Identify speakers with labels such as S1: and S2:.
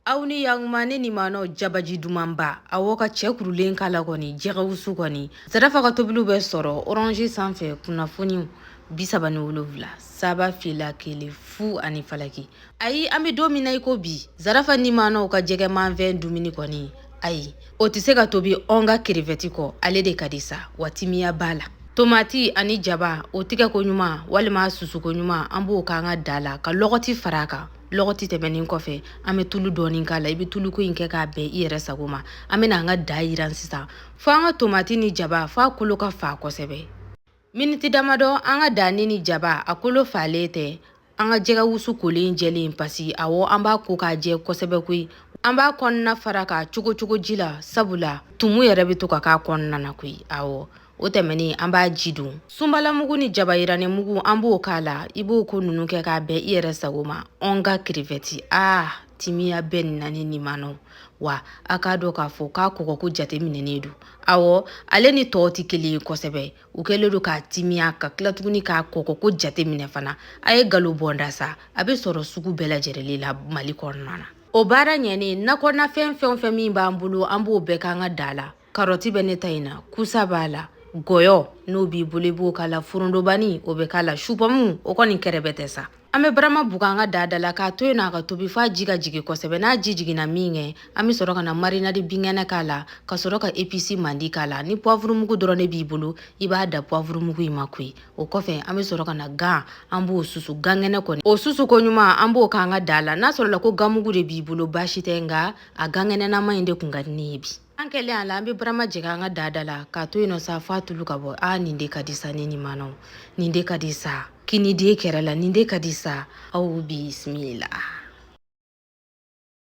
S1: Aw ni yakuma ne ni maanaw jabaji dumanba awɔ ka cɛ kurulen k'a la kɔni jɛgɛwusu kɔni Zarafa ka tobiliw bɛ sɔrɔ Orange sanfɛ kunnafoniw 37 3 2 1 0 ani falaki. Ayi an bɛ don min na i ko bi Zarafa ni maanaw ka jɛgɛmanfɛn dumuni kɔni ayi o tɛ se ka tobi ɔn ka crevette kɔ ale de ka di sa wa timiya b'a la. Tomati ani jaba o tigɛko ɲuman walima susuko ɲuman an b'o k'an ka da la ka lɔgɔti fara a kan. Lɔgɔti tɛmɛnen kɔfɛ an bɛ tulu dɔɔni k'a la i bɛ tuluko in kɛ k'a bɛn i yɛrɛ sago ma. An bɛna an ka da yiran sisan fo an ka tomati ni jaba fo a kolo ka fa kosɛbɛ. Miniti damadɔ an ka danni ni jaba a kolo falen tɛ an ka jɛgɛ wusu kolen jɛlen pasi awɔ an b'a ko k'a jɛ kosɛbɛ koyi. An b'a kɔnɔna fara k'a cogo cogo ji la sabula tumu yɛrɛ bɛ to ka k'a kɔnɔna na koyi awɔ. O tɛmɛnen an b'a ji don sunbalamugu ni jaba yirannen mugu an b'o k'a la i b'o ko ninnu kɛ k'a bɛn i yɛrɛ sago ma ɔn ka crevette aa timiya bɛ nin na ne ni maanaw wa a k'a dɔn k'a fɔ k'a kɔgɔko jateminɛnen don awɔ ale ni tɔw tɛ kelen ye kosɛbɛ u kɛlen don k'a timiya ka tila tuguni k'a kɔgɔko jateminɛ fana a ye galo bɔnda sa a bɛ sɔrɔ sugu bɛɛ lajɛlen la Mali kɔnɔna na o baara ɲɛnen nakɔnafɛn fɛn o fɛn min b'an bolo an b'o bɛɛ k'an ka da la Karɔti bɛ ne ta in na kusa b'a la gɔyɔ n'o b'i bolo i b'o k'a la forondobani o bɛ k'a la supɔmu o kɔni kɛrɛbɛ tɛ sa an bɛ barama bugu an ka da da la k'a to yen a ka tobi f'a ji ka jigin kosɛbɛ n'a ji jiginna min kɛ an bɛ sɔrɔ ka na marinade binkɛnɛ k'a la ka sɔrɔ ka épice mandi k'a la ni poivre mugu dɔrɔn de b'i bolo i b'a da poivre mugu in ma koyi o kɔfɛ an bɛ sɔrɔ ka na gan an b'o susu gan kɛnɛ kɔni o susu ko ɲuman an b'o k'an ka da la n'a sɔrɔla ko ganmugu de b'i bolo baasi tɛ nka a gan kɛnɛnama in de kun ka di ne ye bi An kɛlen a la an bɛ barama jigin an ka da da la k'a to yen nɔ sa f'a tulu ka bɔ aa nin de ka di sa ne ni maanaw nin de ka di sa kiniden kɛrɛ la nin de ka di sa aw bisimila.